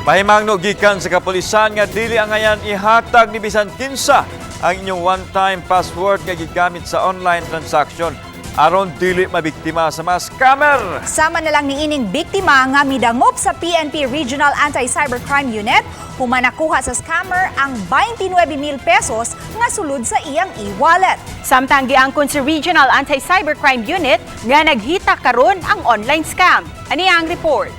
Pahimangno gikan sa kapulisan nga dili angayan ihatag ni bisan kinsa ang inyong one-time password nga gigamit sa online transaction aron dili mabiktima sa mga scammer. Sama na lang niining biktima nga midangop sa PNP Regional Anti-Cybercrime Unit, human nakuha sa scammer ang 29,000 pesos nga sulod sa iyang e-wallet. Samtang giangkon sa Regional Anti-Cybercrime Unit nga naghita karon ang online scam. Ani ang report.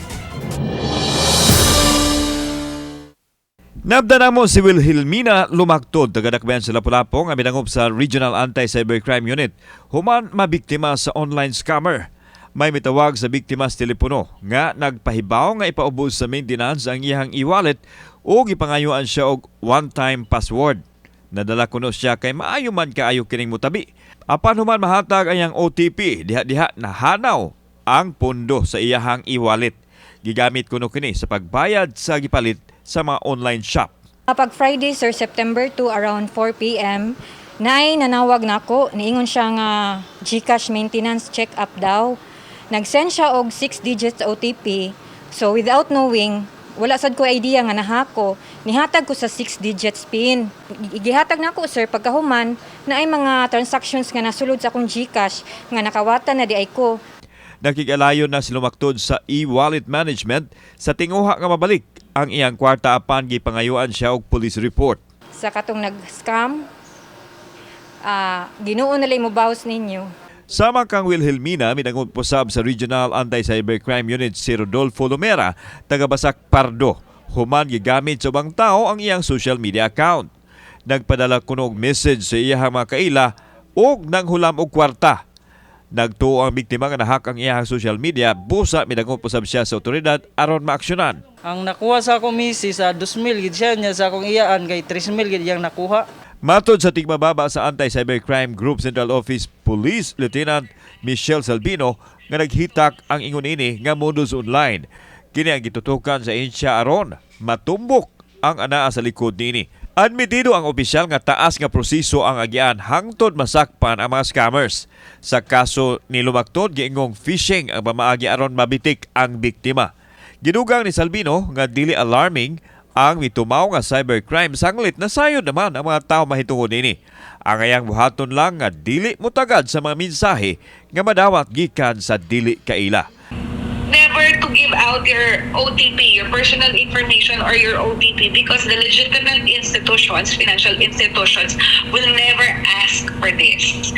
Nabda namo si Wilhelmina Lumaktod, taga Dakbayan sa Lapu-Lapu, nga midangop sa Regional Anti-Cybercrime Unit human mabiktima sa online scammer. May mitawag sa biktima sa telepono nga nagpahibaw nga ipaubos sa maintenance ang iyang e-wallet ug gipangayuan siya og one-time password. Nadala kuno siya kay maayo man kaayo kining mutabi. Apan human mahatag ang iyang OTP, diha-diha nahanaw ang pondo sa iyahang e-wallet. Gigamit kuno kini sa pagbayad sa gipalit sa mga online shop. Pag Friday, sir, September 2, around 4 p.m., naay nanawag nako, niingon siya nga GCash maintenance check-up daw. Nag-send siya og 6 digits OTP. So without knowing, wala sad ko idea nga na-hack ko. Nihatag ko sa 6 digits PIN. Gihatag nako, sir, pagkahuman, naay mga transactions nga nasulod sa akong GCash nga nakawatan na diay ko. Nakig-alayon na si Lumaktod sa e-wallet management sa tinguha nga mabalik ang iyang kwarta apan gipangayuan siya og police report. Sa katong nag-scam, Ginoo na lang mobalos ninyo. Sama kang Wilhelmina, minangop usab sa Regional Anti-Cybercrime Unit si Rodolfo Lumera, taga Basak Pardo. Human gigamit sa ubang tao ang iyang social media account. Nagpadala kuno og message sa iyang mga kaila ug nanghulam og kwarta. Nagtuo ang biktima nga na-hack ang iyang social media, busa midangop usab siya sa otoridad aron maaksyonan. Ang nakuha sa akong misis sa 2,000 gid siya niya sa akong iyaan kay 3,000 gid iyang nakuha. Matod sa tigmababa sa Anti-Cybercrime Group Central Office Police Lieutenant Michelle Salvino nga naghitak ang ingon ini nga modus online. Kini ang gitutukan sa ahensya aron matumbok ang anaa sa likod niini. Admitido ang opisyal nga taas nga proseso ang agian hangtod masakpan ang mga scammers. Sa kaso ni Lumaktod, giingong phishing ang pamaagi aron mabitik ang biktima. Gidugang ni Salvino nga dili alarming ang mitumaw nga cybercrime sanglit nasayod naman ang mga tao mahitungod ini. Angayang buhaton lang nga dili mutagad sa mga mensahe nga madawat gikan sa dili kaila. Never to give out your OTP, your personal information or your OTP, because the legitimate institutions, financial institutions, will never ask for this.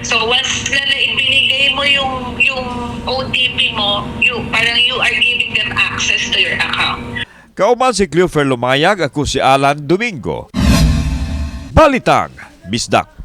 So once na ibinigay mo yung OTP mo, parang you are giving them access to your account. Kauban si Cleofer Lumayag, ako si Alan Domingo. Balitang Bisdak.